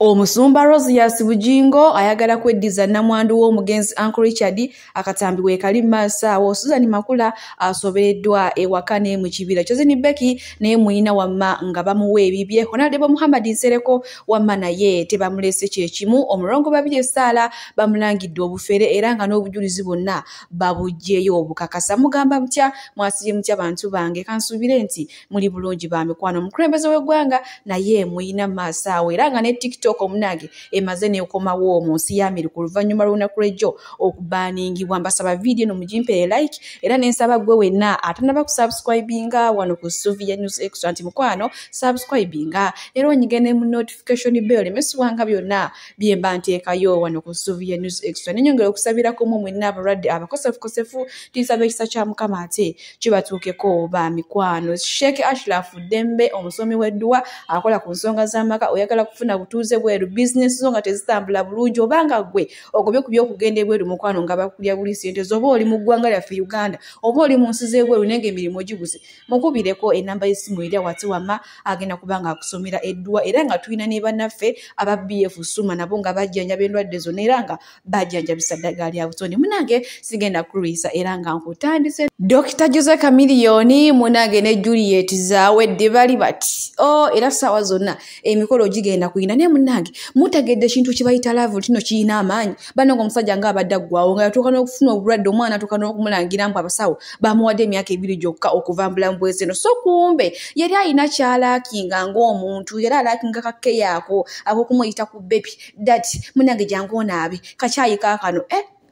Omusumba Rosius Bujingo ayagala kweddiza nnamwandu w'omugenzi Uncle Richard akatambi we kali maaso awo. Susan Makula asobereddwa ewaka ne mu kibira. Chosen Becky naye muyina wamma nga bamuwa ebibye. Honorable Muhammad Nsereko wamma naye tebamulese kye kimu. Omulongo Babirye Sarah bamulangidde obufere era nga n'obujulizi bwonna babuggyeyo obukakasa. Mugamba mutya, mwasibye mutya bantu bange? Kansuubire nti muli bulungi ba mikwano. Omukulembeze w'eggwanga naye muyina maaso awo era nga ne TikTok omunange emaze n'ekomawo mu nsi ya Amerika oluvannyuma lw'olunaku lw'ejjo okubaaningibwa. Mbasaba vidiyo eno mugimpere like era ne nsaba ggwe wenna atanaba kusubscribinga wano ku Suvia News Extra nti mukwano subscribinga era onyige ne mu notification bell emesubwanga byonna bye mba nteekayo wano ku Suvia News Extra. Nenyongera okusabirako mmwe mwenna abalwadde abakosefukosefu, tinsaba ekisa kya Mukama ate kibatuukeko ba mikwano. Sheikh Ashraf Dembe omusomi w'edduwa akola ku nsonga z'amaka, oyagala kufuna butuuze bweru, bizinesi zo nga tezitambula bulungi, obanga ggwe ogobye ku by'okugenda ebweru mukwano nga bakulya buli ssente zo, oba oli mu ggwanga lyaffe Uganda oba oli mu nsi z'ebweru naye ng'emirimu gibuze, mukubireko enamba y'essimu eri awati wamma agenda kuba nga akusomera edduwa. Era nga tulina ne bannaffe aba BF Suma nabo nga bajjanjaba endwadde zonna era nga bajjanjabisa ddagala lya butonde. Munnange sigenda kulwisa era nga nkutandise. Dr. Jose Chameleone munnange ne Juliet Zawedde bali bati oh, era ssaawa zonna emikolo gigenda kuyina. Naye munnange mutegedde ekintu kye bayita love kino kirina amaanyi. Bannange omusajja ng'abadde aggwawo nga yatuuka n'okufuna obulwadde, omwana atuuka n'okumulangira mbu abasawo bamuwadde emyaka 2 gyokka okuva mu bulamu bw'ensi eno. So kumbe yali alina ky'alaakinga ng'omuntu, yali alaakinga kakkeyaako ak'okumuyita ku baby daddy, munnange jangu onaabe kakyayi kaakano.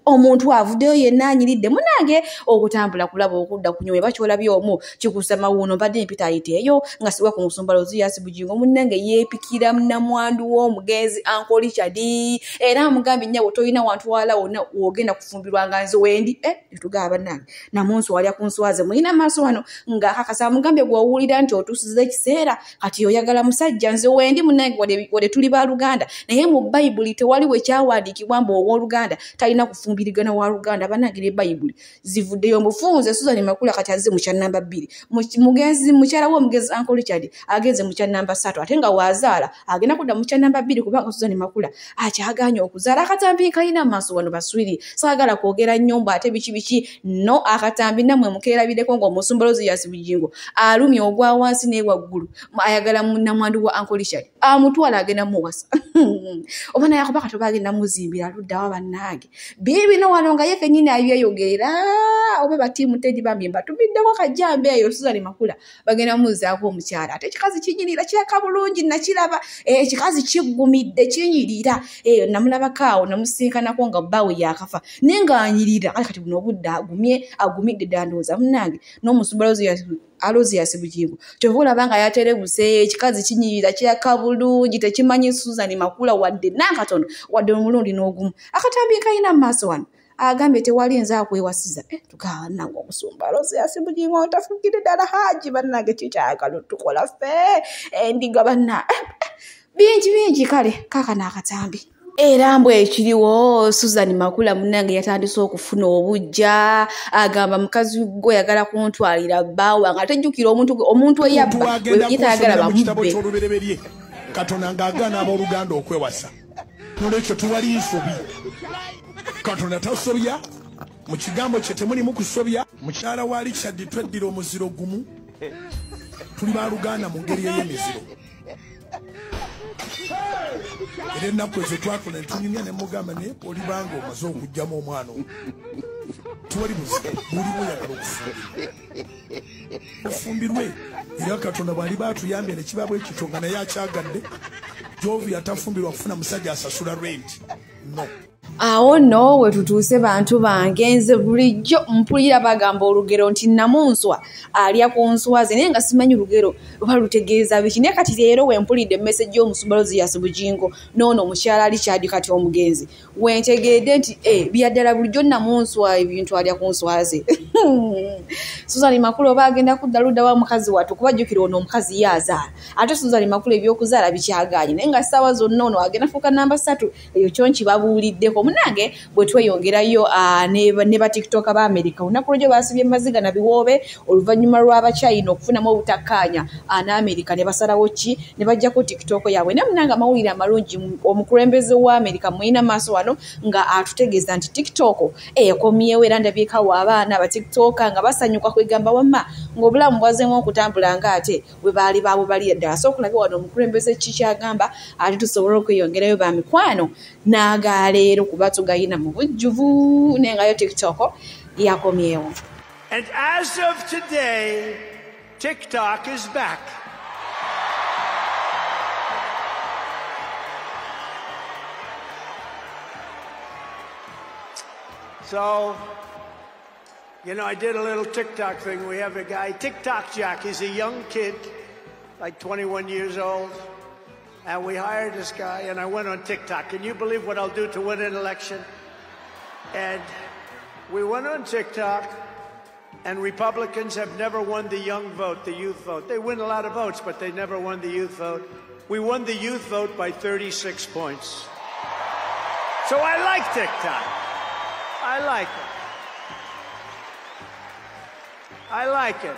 Omuntu avuddeyo yenna anyiridde munnange okutambula kulaba okudda kunywa eba ky'olabye omu kikusa mawuuno. Mbadde empita ayiteeyo nga siwa ku musumba Rosius Bujingo munnange yeepikira nnamwandu w'omugenzi Uncle Richard era amugambye nnyabo tolina wantu walala wonna w'ogenda kufumbirwa nga nze wendi. Netugaba bannange namunsi walya ku nswaze mulina amaaso wano ng'akakasa amugambye gw'owulira nti otuusiza ekiseera kati oyagala musajja nze wendi munnange wadde tuli baluganda naye mu Bayibuli tewali we kyawandiikibwa mbu owooluganda talina kufumbirwa birigana wa Luganda. Bannange ne Bayibuli zivuddeyo mufunze. Susan Makula kati azze mu kya namba 2, mugenzi mukyala w'omugenzi Uncle Richard agenze mu kya namba 3 ate nga waazaala agenda kudda mu kya namba 2 kubanga Susan Makula akyagaanye okuzaala. Akatambi kalina amaaso wano baswiri, saagala kwogera nnyo mbu ate biki biki no akatambi nammwe mukeerabireko ng'omusumba Rosius Bujingo alumye ogwa wansi n'ewaggulu ayagala nnamwandu wa Uncle Richard amutwala agenda muwasa oba naye akuba kati oba agenda muzimbira luddawa. Bannange biibino wano nga ye kennyini abyeyogerera oba batiimu Teddy bambi mbatumiddeko kajjambe eyo Susan Makula bagenda muzzaako omukyala ate ekikazi kinyirira kiraka bulungi nakiraba ekikazi kiggumidde kinyirira namulabako awo namusinkanako nga bbaawe yaakafa naye ng'anyirira kale kati buno obudde agumye agumidde ddala ndowooza munnange n'omusumba Rosius Bujingo kyova olaba nga yaterebuse ekikazi kinyirira kiraka bulungi tekimanyi Susan Makula wadde n'akatono wadde omulundi n'ogumu. Akatambi kalina mu maaso wano agambye tewali nze akwewasiza. Tugamba nange omusumba Rosius Bujingo otafukidde ddala Haji bannange kikyayagala otukola ffe endiga banna bingi bingi kale kaakano akatambi. Era mbwe ekiriwo Susan Makula munnange yatandise okufuna obujja agamba mukazi gwe oyagala kuntwalira bbaawe nga tejjukira omuntu eyabba ye tayagala bamubbe. Ky'olubereberye Katonda ng'agaana abooluganda okwewasa, nolwekyo tewali nsobi. Katonda tasobya, mu kigambo kye temulimu kusobya. Mukyala wa Richard tweddira omuziro gumu, tuli baluganda mu ngeri ey'emiziro. Era ennaku ezo twatula ne tunyumya ne mugamba naye olibanga omaze okuggyamu omwana oyo tewali buzibu bulimu oyagala okufumbirwa ofumbirwe. Era Katonda bw'aliba atuyambye ne kiba bwe kityo nga naye akyagadde Jovi atafumbirwa kufuna musajja asasula rent no. Awo nno we tutuuse bantu bange nze bulijjo mpulira bagamba olugero nti namunswa alya ku nswaze naye nga simanyi lugero oba lutegeeza biki. Naye kati leero we mpulidde message y'omusumba Rosius Bujingo n'ono omukyala Richard kati omugenzi wentegeedde nti byaddala bulijjo namunswa ebintu alya ku nswaze. Susan Makula oba agenda kudda ludda wa mukazi wattu kubajjukira ono omukazi ye azaala ate Susan Makula ebyokuzaala bikyagaanye naye nga ssaawa zonna ono agenda fuuka namba 3 eyo kyo nkibabuuliddeko. Munange bwe tweyongerayo ne ba TikToker ba America olunaku lw'ejjo basibye maziga na biwoobe oluvannyuma lw'Abachina okufunamu obutakkaanya n'Amerika ne basalawo ki ne bajjako TikTok yaabwe. Naye munange amawulire amalungi, omukulembeze wa America mulina maaso wano nga atutegeeza nti TikTok ekomyewo, era ndabyekawo abaana ba TikToker nga basanyuka kwegamba wamma ng'obulamu bwazzeemu okutambula ng'ate bwe baali baabubalira ddala. So okulabye wano omukulembeze ki kyagamba ate tusobole okweyongerayo ba mikwano n'agaleero kuba tugayina mu bujjuvu, naye nga yo TikTok yakomyewo. And as of today, TikTok is back. So, you know, I did a little TikTok thing. We have a guy, TikTok Jack. He's a young kid, like 21 years old. And we hired this guy, and I went on TikTok. Can you believe what I'll do to win an election? And we went on TikTok, and Republicans have never won the young vote, the youth vote. They win a lot of votes, but they never won the youth vote. We won the youth vote by 36 points. So I like TikTok. I like it. I like it.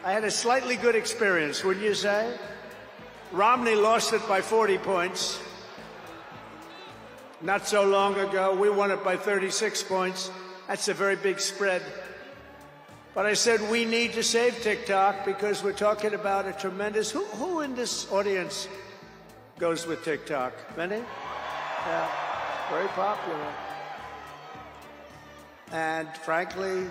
I had a slightly good experience, wouldn't you say? Romney lost it by 40 points. Not so long ago, we won it by 36 points. That's a very big spread. But I said we need to save TikTok because we're talking about a tremendous... Who in this audience goes with TikTok? Many? Yeah, very popular. And frankly,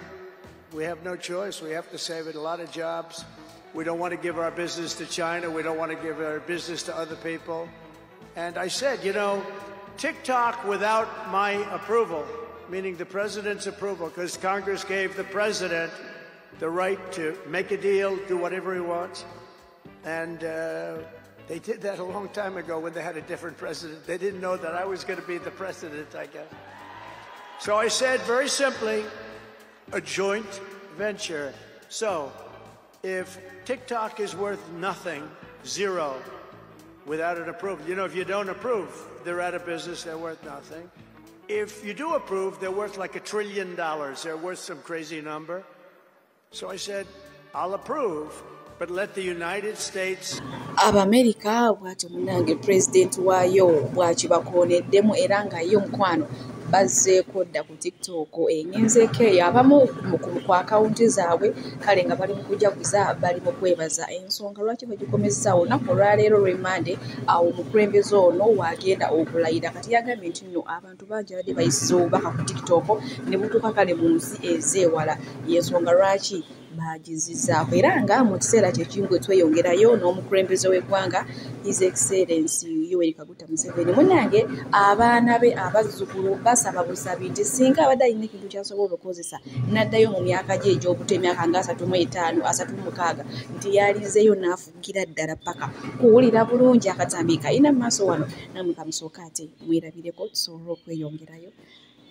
we have no choice. We have to save it. A lot of jobs. We don't want to give our business to China. We don't want to give our business to other people. And I said, you know, TikTok without my approval, meaning the president's approval, because Congress gave the president the right to make a deal, do whatever he wants. And they did that a long time ago when they had a different president. They didn't know that I was going to be the president, I guess. So I said very simply, a joint venture. So if TikTok is worth nothing, zero, without an approval, you know, if you don't approve, they're out of business, they're worth nothing. If you do approve, they're worth like $1 trillion. They're worth some crazy number. So I said, I'll approve, but let the United States... Abamerika bw'atyo munnange pulezidenti waayo bw'akibakooneddemu era nga ye omukwano bazzeeko dda ku TikTok engenzeeko eyo abamu ku akawunti zaabwe kale nga bali mu kujaguza bali mu kwebaza ensonga lwaki bagikomezza olunaku olwaleero lw'Emmande awo omukulembeze ono w'agenda okulayira. Kati yagambye nti nno abantu bangi abadde bayisiza obubaka ku TikTok ne butuuka kale mu nsi ez'ewala, y'ensonga lwaki bagizizaako. Era nga mu kiseera kye kimu bwe tweyongerayo n'omukulembeze w'eggwanga His Excellency Yoweri Kaguta Museveni, munnange abaana be abazzukulu basaba busabi nti singa abadde alina ekintu ky'asobola okukozesa n'addayo mu myaka gye egy'obuto emyaka nga 35 36 nti yalizeeyo n'afugira ddala paka kuwulira bulungi akatambi kalina mu maaso wano nammwe kamusooka ate mwerabireko tusobole okweyongerayo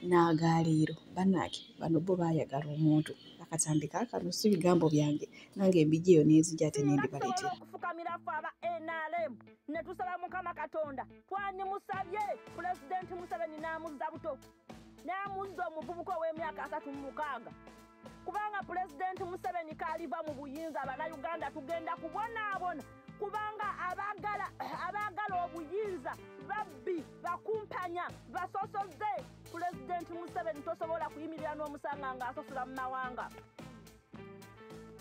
n'agaleero. Bannange bano bo baayagala omuntu. Akatambi kaakano si bigambo byange nange mbijjeeyo n'enzija ate nembibaleetera. Okufukamira ffe aba NRM ne tusaba Mukama Katonda twandimusabye Pulezidenti Museveni n'amuzza buto n'amuzza omuvubuka ow'emyaka 36 kubanga Pulezidenti Museveni kaliva mu buyinza Abannayuganda tugenda kubonaabona kubanga abaagala obuyinza babbi bakumpanya basosoze. Pulezidenti Museveni tosobola kuyimirira n'omusanga ng'asosola mu mawanga.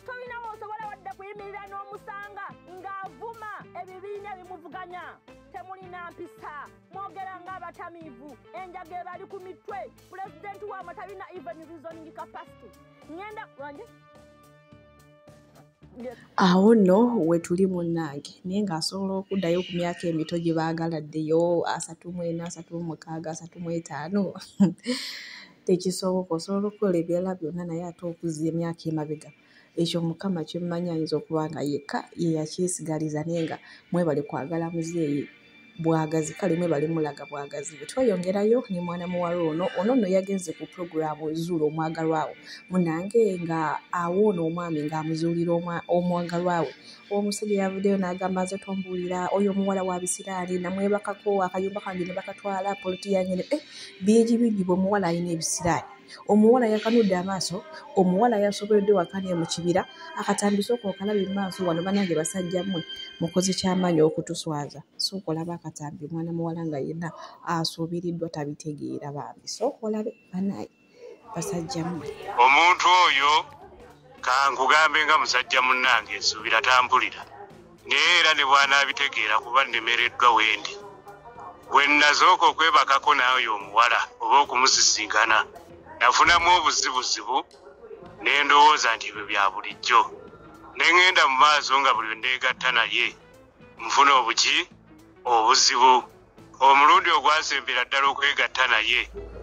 Tolinawo osobola wadde kuyimirira n'omusanga ng'avuma ebibiina ebimuvuganya. Temulina mpisa, mwogera ng'abatamiivu, enjaga ebali ku mitwe. Pulezidenti wammwe talina even reasoning capacity. Ngenda wange Awo nno we tuli munnange naye ng'asobola okuddayo ku myaka emito gye baagala ddeyo 34, 36, 35 tekisoboka. Osobola okukola ebirala byonna naye ate okuzza emyaka emabega ekyo Mukama kyemmanyi ayinza okuba nga yekka ye yakyesigaliza naye nga mwebale kwagala muzeeyi. bwagazi. Kale mwe bali mulaga bwagazi. Bwe tweyongerayo ne mwana muwala ono, ono nno yagenze ku puroguraamu Zuula Omwagalwawo, munange nga awoona omwami ng'amuzuulira omwagalwawe. Omusajja yavuddeyo n'agamba nze tombuulira, oyo omuwala wa bisiraani namwebakako akayumba kange ne bakatwala poloti yange bingi bingi. Bwe omuwala alina ebisiraani, omuwala yakanudde amaaso, omuwala yasoboledde waka ne mu kibira. Akatambi sooka okalabe mu maaso wano. Bannange basajja mmwe mukoze kyamaanyi okutuswaza. Sooka olaba akatambi, mwana muwala nga yenna asuubiriddwa tabitegeera bambi. Sooka olabe bannaye basajja mmwe. Omuntu oyo kankugambe nga musajja munnange nsuubira tampulira, naye era ne bw'anaabitegeera kuba nnemereddwa wendi. Bwe nnasooka okwebakako n'oyo omuwala oba okumusisinkana, nafunamu obuzibuzibu ne ndowooza nti ebyo bya bulijjo. Ne ŋŋenda mu maaso nga buli lwe nneegatta naye nfuna obuki obuzibu. Omulundi ogwasembera ddala okwegatta naye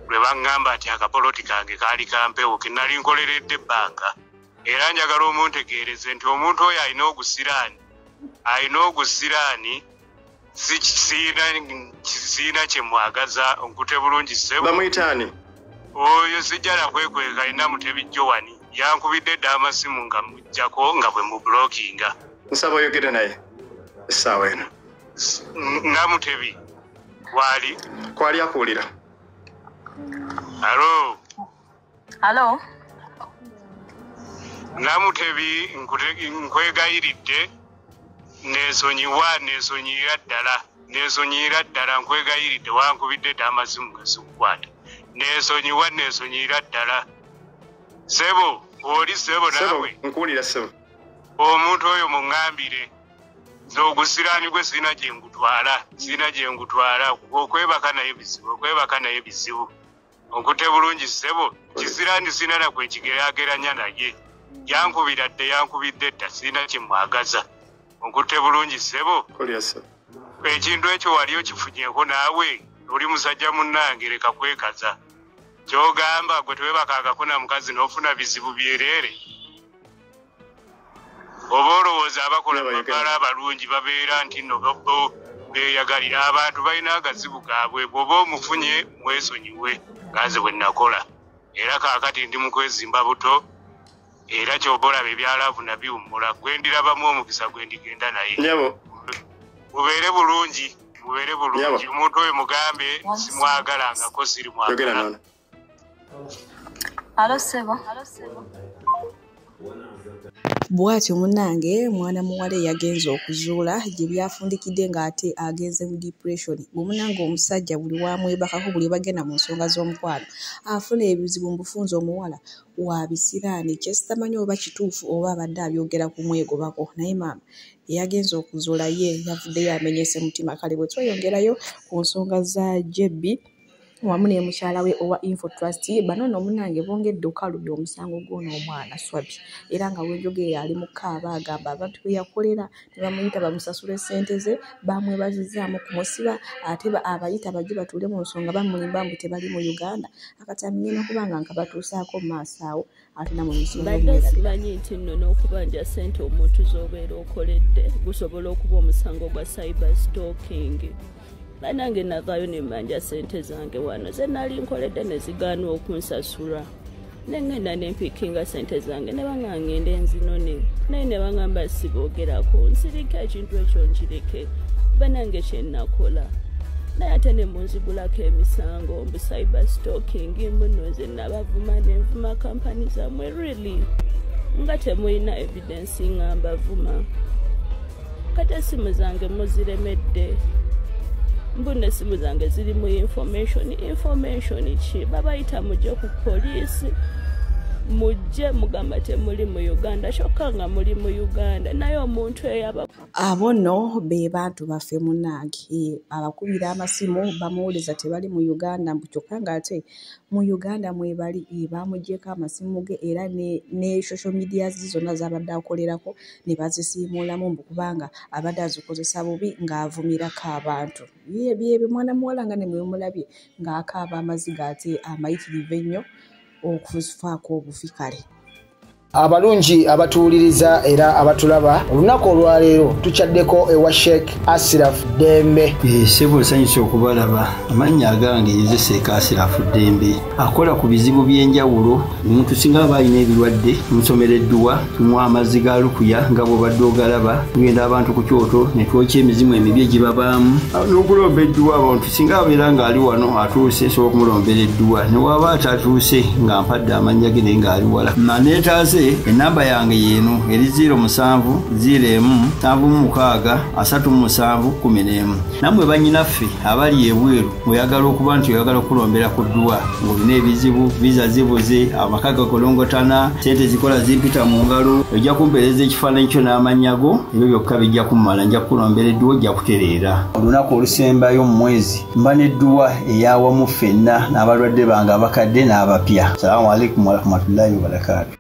lwe baŋŋamba nti akapoloti kange kaali kampewo ke nali nkoleredde ebbanga. Era njagala omuntegeereze nti omuntu oyo alina ogusiraani, alina ogusiraani, siina kye mwagaza. Nkute bulungi ssebo. Bamuyita ani? Oyo sijja nakwekweka, alina Mutebi Jowani. Yankubidde dda amasimu nga muggyako nga bwe mubulokinga. Nsaba oyogere naye essaawa eno. Namutebi waali? Kwali akuwulira. Alo? Alo? Namutebi, nkwegayiridde, neesonyiwa, neesonyiira ddala, neesonyiira ddala, nkwegayiridde. Wankubidde dda amasimu nga sikukwata. Neesonyiwa, neesonyiira ddala. Ssebo, oli ssebo naawe? Nkuwulira ssebo. Omuntu oyo muŋŋambire nze ogusiraani gwe sirina gye ngutwala, sirina gye ngutwala. Okwebaka naye bizibu, okwebaka naye bizibu. Onkute bulungi ssebo? Kisiraani sirina nakwekigeraageranya naye. Yankubira dde, yankubidde dda, sirina kye mwagaza. Onkutte bulungi ssebo? Ekintu ekyo wali okifunyeeko naawe? Oli musajja munnange, leka kwekaza. Ky'ogamba gwe tewebakangako na mukazi n'ofuna bizibu byereere? Oba olowooza abakola mabala abalungi babeera nti nno bo beeyagalira? Abantu balina agazibu gaabwe. Bw'oba omufunye mwesonyiwe, nga nze bwe nakola. Era kaakati ndi mu kwezimba buto, era ky'oba olaba ebya love nabiwummula. Gwe ndirabamu omukisa gwe ndigenda naye. Nyabo. Mubeere bulungi, mubeere bulungi. Omuntu oyo mugambe simwagalangako, siri mwagala. Alo ssebo. Bw'atyo munnange mwana muwala yagenze okuzuula gye byafundikidde ng'ate agenze mu depression. Bwe munnange omusajja buli wamwebakako, buli bagenda mu nsonga z'omukwano afuna ebizibu. Mu bufunze omuwala wa bisiraani, kyesitamanyi oba kituufu oba abadde abyogera kumwegobako, naye maama eyagenze okuzuula ye yavuddeyo amenyese mutima. Kale bwe tweyongerayo ku nsonga za JB wamu ne mukyala we owa Info Trust, bano nno munnange bongedde okukalubya omusango gw'ono omwana Swabi, era nga wenjogerera ali mu kaaba agamba abantu be yakolera ne bamuyita bamusasule ssente ze bamwebazizzaamu kumusiba, ate abayita bajje batuule mu nsonga bamulimba mbu tebali mu Uganda. Akatambi ngenda kuba nga nkabatuusaako mu maaso awo, ate namwe musobola Mbadde omwerabira. Simanyi nti nno n'okubanja ssente omuntu z'obeera okoledde gusobola okuba omusango gwa cyber stalking. Bannange, navaayo ne mbanja ssente zange wano ze nali nkoledde ne zigaana okunsasula, ne ŋŋenda ne mpikinga ssente zange ne banga ŋŋende nzinone, naye ne baŋŋamba siboogerako, nsirike ekintu ekyo nkireke. Bannange, kye nakola, naye ate ne munzigulako emisango mbu cyber stalking, mbu nno nze nabavuma nenvuma kampani zammwe. Really, nga temulina evidence nga mbavuma? Kati esimu zange muziremedde, mbu nesimu zange ziri mu information. Information ki? Babayita mujje ku poliisi, mujje, mugamba temuli mu Uganda, kyokka nga muli mu Uganda. Naye omuntu eyaba Abo nno be bantu baffe munnange, abakubira amasimu bamuwuliza tebali mu Uganda, mbu kyokka ng'ate mu Uganda mwebali. Bamugyeko amasimu ge era ne social media zonna z'abadde akolerako ne bazisiimuulamu mbu kubanga abadde azikozesa bubi ng'avumirako abantu. Byebyo mwana muwala nga ne mwemulabye ng'akaaba amaziga ate amayitirivu ennyo okufaako obufi. Kale. Abalungi abatuwuliriza era abatulaba, olunaku olwaleero tukyaddeko ewa Sheikh Asiraf Dembe. Ssebo nsanyuse okubalaba. Amannya agange nze Sheikh Asiraf Dembe, akola ku bizibu by'enjawulo. Omuntu singa aba alina ebirwadde, tumusomera edduwa, tumuwa amazzi ga lukuya nga bw'obadde ogalaba, tugenda abantu ku kyoto ne twokya emizimu emibi egibabaamu n'okulomba edduwa. Abantu singa abeera ng'ali wano atuuse, nsobola okumulombera edduwa, ne waba atatuuse nga mpadde amannya ge naye ng'ali wala. Naneetaase enamba yange yeeno eri 07 01 76 37 11. Nammwe bannyinaffe abali ebweru oyagala okuba nti oyagala okulombera ku dduwa ng'olina ebizibu, viza zibuze, amaka gakolongotana, sente zikola zimpita mu ngalo, ojja kumpeereza ekifaananyi kyo n'amannya go, ebyo byokka bijja kummala, nja kukulombera edduwa ojja kutereera. Olunaku olusembayo mu mwezi mba n'edduwa eyawamu ffenna n'abalwadde bange abakadde n'abapya. Salaamu alaikum warahmatullahi wabarakaatu.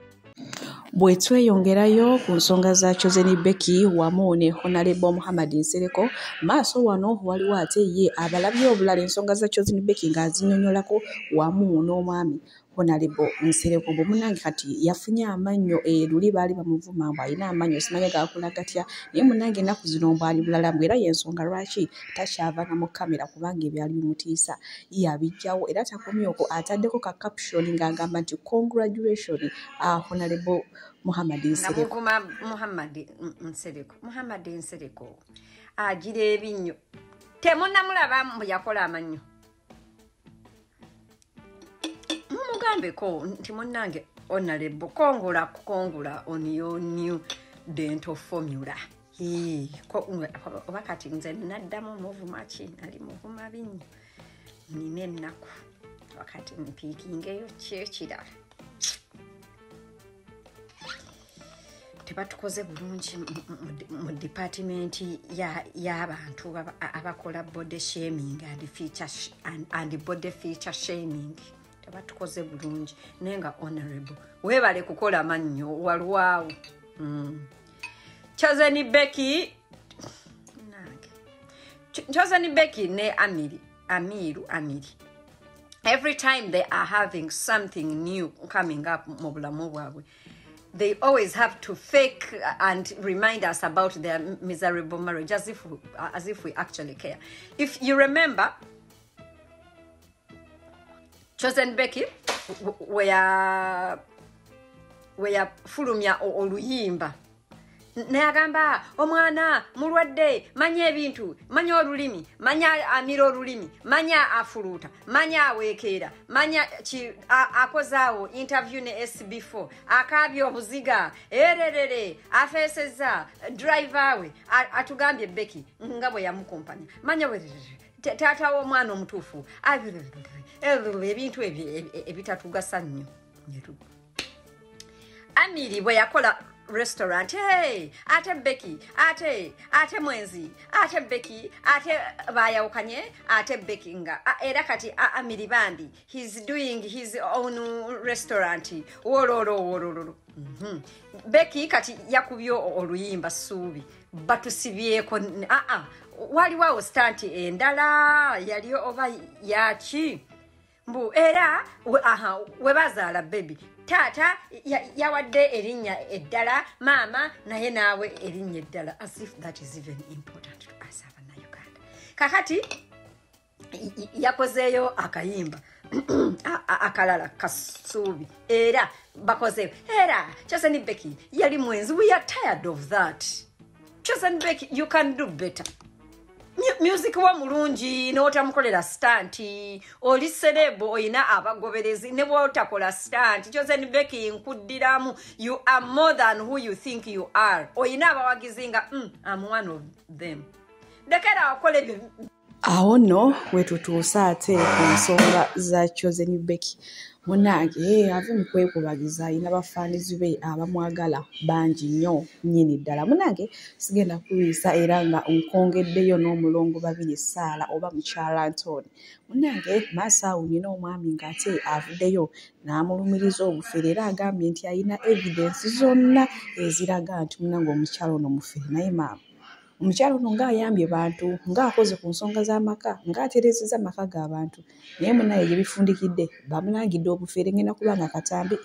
Bwe tweyongerayo ku nsonga za Chosen Becky wamu ne Honorable Muhammad Nsereko, maaso wano waliwo ate ye abalabye obulala ensonga za Chosen Becky ng'azinnyonnyolako wamu n'omwami Honorable Nsereko. Mbu munnange kati yafunye amannyo, eruli baali bamuvuma mbu alina amannyo simanya gaakula gatya, naye munnange ennaku zino mbu ali bulala, mbu era y'ensonga lwaki takyava na mu kamera kubanga ebyali bimutiisa yabiggyawo. Era takomye okwo, ataddeko ka caption ng'agamba nti congratulation Honorable Muhammad Nsereko. Namuvuma Muhammad Nsereko. Muhammad Nsereko agira ebinnyo, temunnamulaba mbu yakola amannyo. Mumugambeko nti munnange Honorable kongula kukongula on your new dental formula. Oba kati nze naddamu muvuma ki, nali muvuma binnyo, nina ennaku wakati mpiikingeyo ki ekirala. Tebatukoze bulungi mu department y'abantu abakola body shaming and feature and body feature shaming. Tebatukoze bulungi, naye nga Honorable weebale kukola mannyo walwawo. Chosen Becky nange, Chosen Becky ne Amiri Amiru Amiri, every time they are having something new coming up mu bulamu bwabwe, they always have to fake and remind us about their miserable marriage, as if we actually care. If you remember, Chosen Becky weyafulumya oluyimba nayagamba omwana mulwadde, manya ebintu, manya olulimi, manya amira olulimi, manya afuluta, manya aweekeera, manya akozaawo interview ne SB4, akaabye obuziga, ererere, afeesezza driver we, atugambye Becky nga bwe yamukumpanya, manya taata w'omwana omutuufu, ebintu ebitatugasa nnyo. Amiri bwe yakola restaurant, hey, ate Becky, ate mwenzi, ate Becky, ate bayawukanye, ate Becky nga era kati Amiri bambi he's doing his own restaurant, wololo wololo. Becky kati yakubye oluyimba Suubi, batusibyeko waliwo stunt endala yali oba yaki mbu era webazaala baby taata yawadde erinnya eddala, maama naye naawe erinnya eddala, as if that is even important to us Abannayuganda. Kakati yakozeeyo akayimba akalala Kasuubi, era bakozeeyo era Chosen Becky yali mwenzi. We are tired of that. Chosen Becky, you can do better. Music wa mulungi n'otamukolera stunt, oli celeb oyina abagoberezi ne bw'otakola stunt. Chosen Becky nkuddiramu, you are more than who you think you are. Oyina abawagizi nga I'm one of them. Lekera okola ebyo. Awo nno wetutuuse ate ku nsonga za Chosen Becky. Munnange ave mu kwekubagiza, alina bafaanizi be abamwagala bangi nnyo nnyini ddala. Munnange sigenda kulwisa era nga nkwongeddeyo n'omulongo Babiri Saala oba mukyala Ntoni. Munnange maaso awo nnina omwami ng'ate avuddeyo n'amulumiriza obufere, era agambye nti alina evidence zonna eziraga nti munnange omukyala ono mufere. Naye maama Omukyala ono ng'ayambye bantu, ng'akoze ku nsonga z'amaka, ng'atereezezza amaka g'abantu, naye munnaye gye bifundikidde bamulangidde obufere. Ngenda kuba nga katambi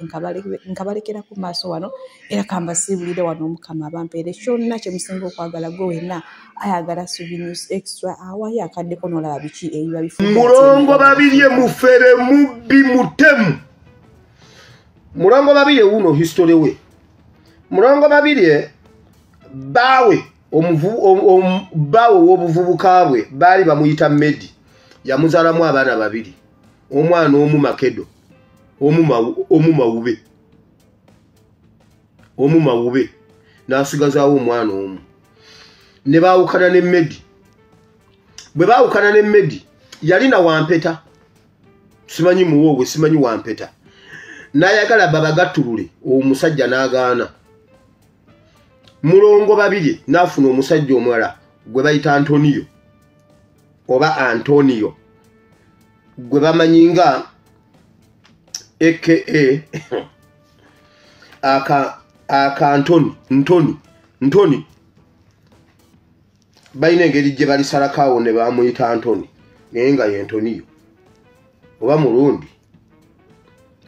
nkabalekerako maaso wano, era kambasiibulire wano. Omukama abampeere kyonna kye musinga okwagala. Gwe wenna ayagala Subi News Extra, awayo akaddeko n'olaba biki ebiba bifundikidde. Mulongo Babirye mufere, mubbi, mutemu. Mulongo Babirye wuno history we. Mulongo Babirye bawe bawe w'obuvubuka bwe baali bamuyita Medi, yamuzaalamu abaana babiri, omwana omu Makedo, omu Mawube, n'asigazaawo omwana omu. Ne baawukana ne Medi. Bwe baawukana ne Medi, yalina Wampeta, simanyi muwoogwe, simanyi Wampeta, n'ayagala babagattulule, omusajja n'agaana. Mulongo Babirye n'afuna omusajja omulala gwe bayita Antonio oba Antonio, gwe bamanyi nga aka aka Antoni Ntoni Ntoni. Balina engeri gye balisalako awo ne bamuyita Antoni, naye nga ye Antonio oba Mulundi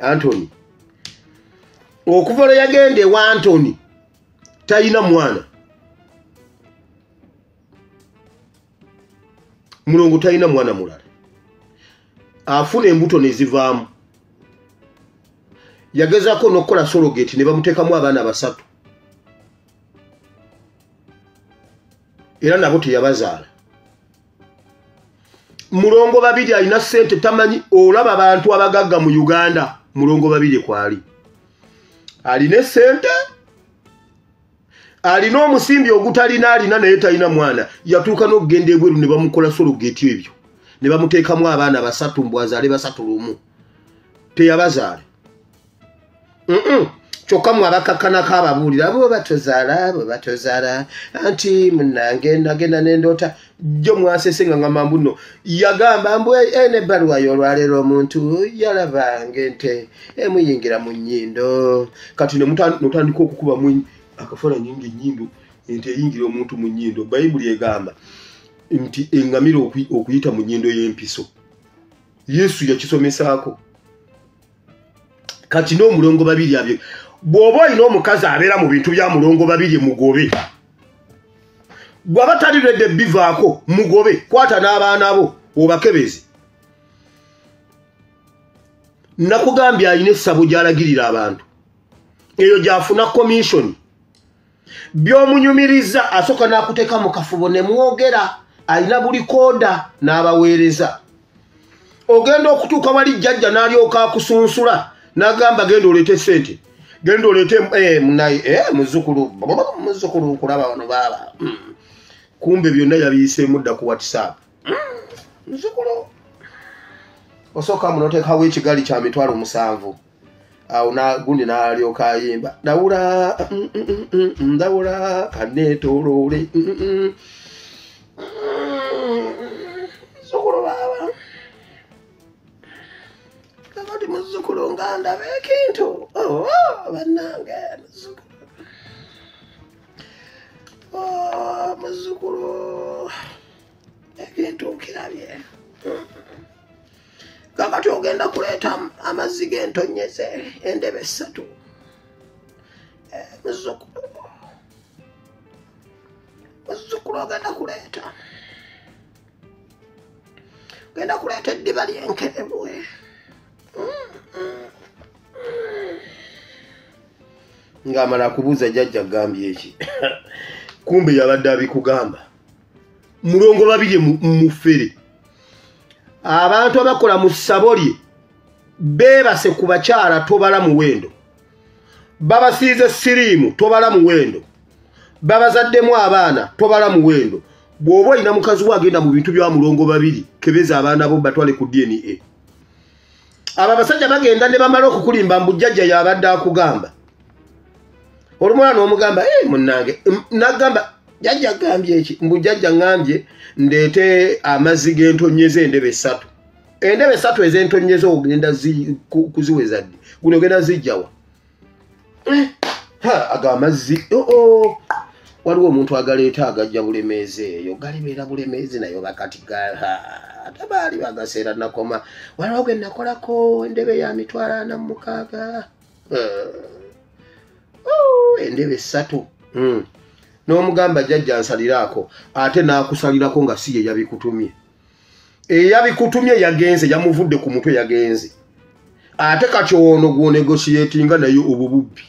Antoni. Okuva lwe yagenda ewa Antoni talina mwana. Mulongo talina mwana mulala, afuna embuto nezivaamu. Yagezaako n'okukola surrogate ne bamuteekamu abaana basatu, era nabo teyabazaala. Mulongo Babirye alina ssente tamanyi. Olaba abantu abagagga mu Uganda, Mulongo Babirye kwali alina essente, alina omusimbi ogutalina, alina naye talina mwana. Yatuuka n'okugenda ebweru ne bamukola surrogate ebyo ne bamuteekamu abaana basatu, mbwazaale basatu lumu, teyabazaala. Kyokka mwe abakakkanako ababuulira bo batozaala, bo batozaala, anti munnange nagenda n'endoota jjo mwasese nga ngamba mbu nno yagamba mbu n'ebbaluwa y'olwaleero omuntu yalabanga ente emuyingira mu nnyindo. Kati notandika okukubamu akafaananyi ng'ennyindo, ente eyingira omuntu mu nnyindo. Bayibuli egamba nti eŋŋamira okuyita mu nnyindo y'empiso. Yesu yakisomesaako. Kati n'omulongo Babirye abye, bw'oba olina omukazi abeera mu bintu bya Mulongo Babirye, mugobe. Bw'aba taliredde bivaako, mugobe. Kwata n'abaana bo obakebeze. Nakugambye alina essabo gy'alagirira abantu, eyo gy'afuna commission. By'omunyumiriza asooka n'akuteeka mu kafubo ne mwogera, alina buli kooda n'abaweereza. Ogenda okutuuka wali jjajja n'alyoka akusunsula n'agamba genda oleete ssente, genda oleete munaye muzzukulu, muzzukulu nkulaba wano baaba. Kumbe byonna yabiyiseemu dda ku WhatsApp. Muzzukulu osooka muno oteekawo ekigali kya 700,000, awo gundi n'alyoka ayimba ndawula ndawula kaneetooloole muzzukulu baaba. Kakati muzzukulu nga ndaba ekintu, bannange muzzukulu, muzzukulu ekintu nkirabye. Kakati ogenda kuleeta amazzi g'entonyeze endebe 3. Muzzukulu, muzzukulu ogenda kuleeta eddiba ly'enkerebwe. Ng'amala kubuuza jjajja agambye eki, kumbe yabadde abikugamba. Mulongo Babirye mufere. Abantu abakola mu ssabo lye beebase ku bakyala tobala muwendo, babasiize siriimu tobala muwendo, babazaddemu abaana tobala muwendo. Bw'oba olina mukazi wo agenda mu bintu bya Mulongo Babirye, kebeza abaana bo batwale ku DNA. Abo abasajja bagenda ne bamala okukulimba mbu jjajja yabadde akugamba. Olumwana n'omugamba munnange, n'agamba jjajja agambye eki, mbu jjajja ŋŋambye ndeete amazzi g'entonyeze endebe 3. Endebe 3 ez'entonyeze ogenda kuziweza ddi? Guno ogenda zijjawa? Ago amazzi Waliwo omuntu agaleeta agajja Bulemeezi eyo, galibeera Bulemeezi nayo bakati ate baali bagaseera nakoma. Waliwo gwe nakolako endebe ya 460,000, endebe 3. N'omugamba jjajja nsaliraako, ate n'akusalirako nga si ye yabikutumye. Eyabikutumye yagenze, yamuvudde ku mutwe yagenze. Ate kati ono gw'onegotiatinga naye obwo bubbi.